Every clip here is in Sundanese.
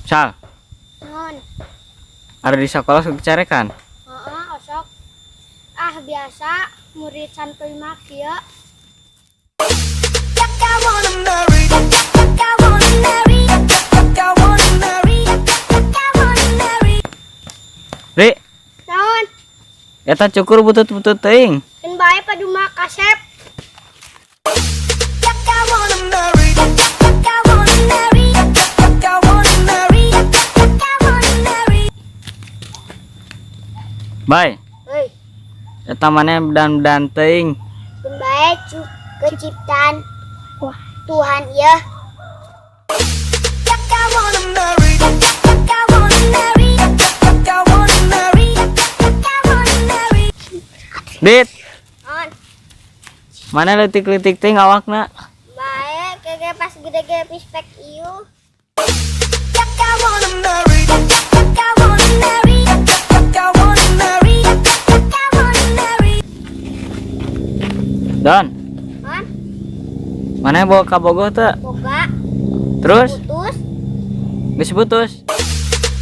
Sal, Naon? Ada di sekolah sok dicarekan. Heeh, osok. Ah, biasa murid santuy mah kieu. I wanna marry. I wanna marry. I wanna marry. I wanna marry. Ri, Naon? Eta cukur butut-butut teuing. Keun bae paduma kasep. I wanna marry. I wanna marry. I wanna marry. I wanna marry. Bay, Heuy, eta maneh dan-dan teuing. Keun bae keciptaan Tuhan ieu. I wanna marry. I wanna marry. I wanna marry. I wanna marry. Dit, Naon? Maneh leutik-leutik teuing awakna. Bae kege pas gede ge pispek ieu. I wanna marry. I wanna marry. I wanna marry. I wanna marry. Don, Naon? Maneh boga kabogoh teu? Boga. Terus, putus. Geus putus.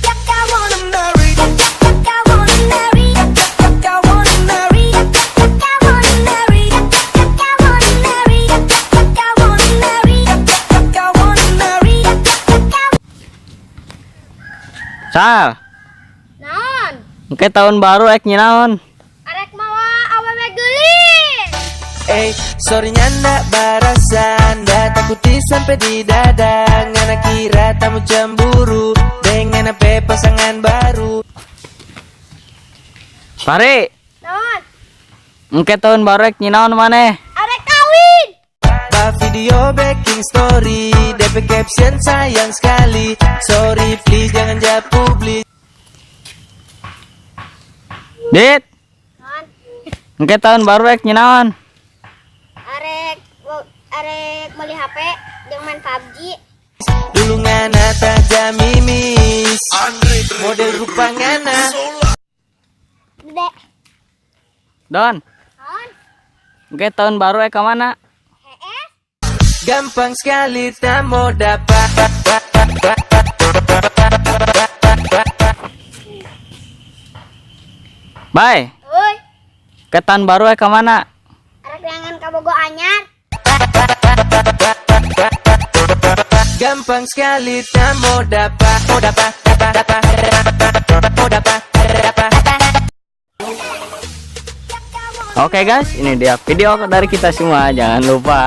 I wanna marry. I wanna marry. I wanna marry. I wanna marry. I wanna marry. I wanna marry. I wanna marry. Sal, Naon? Engke tahun baru ek nyinaon? Arek mawa awewe geulis. Eh, sorry nyanda barasan. Da takuti sampai di dada. Ngana kira tamu cemburu dengan apa pasangan baru. Pare, Naon? Engke tahun baru ek nyinaon maneh? Arek kawin. Ba video backing story, DP caption sayang sekali. Sorry, please jangan ja publis. Dit, Naon? Engke tahun baru ek nyinaon? Arek arek beli HP jeung main PUBG. Dulu ngana tak jamimis. Model rupa ngana. Gede. Don, Naon? Engke tahun baru ek ka mana? Heeh. Gampang sekali tak mau dapat. Bye, Euy, ke tahun baru ek ka mana? Arek neangan kabogoh anyar. Gampang sekali tak mau dapat. Mau dapat, dapat, dapat. Mau dapat, dapat. Oke guys, ini dia video dari kita semua. Jangan lupa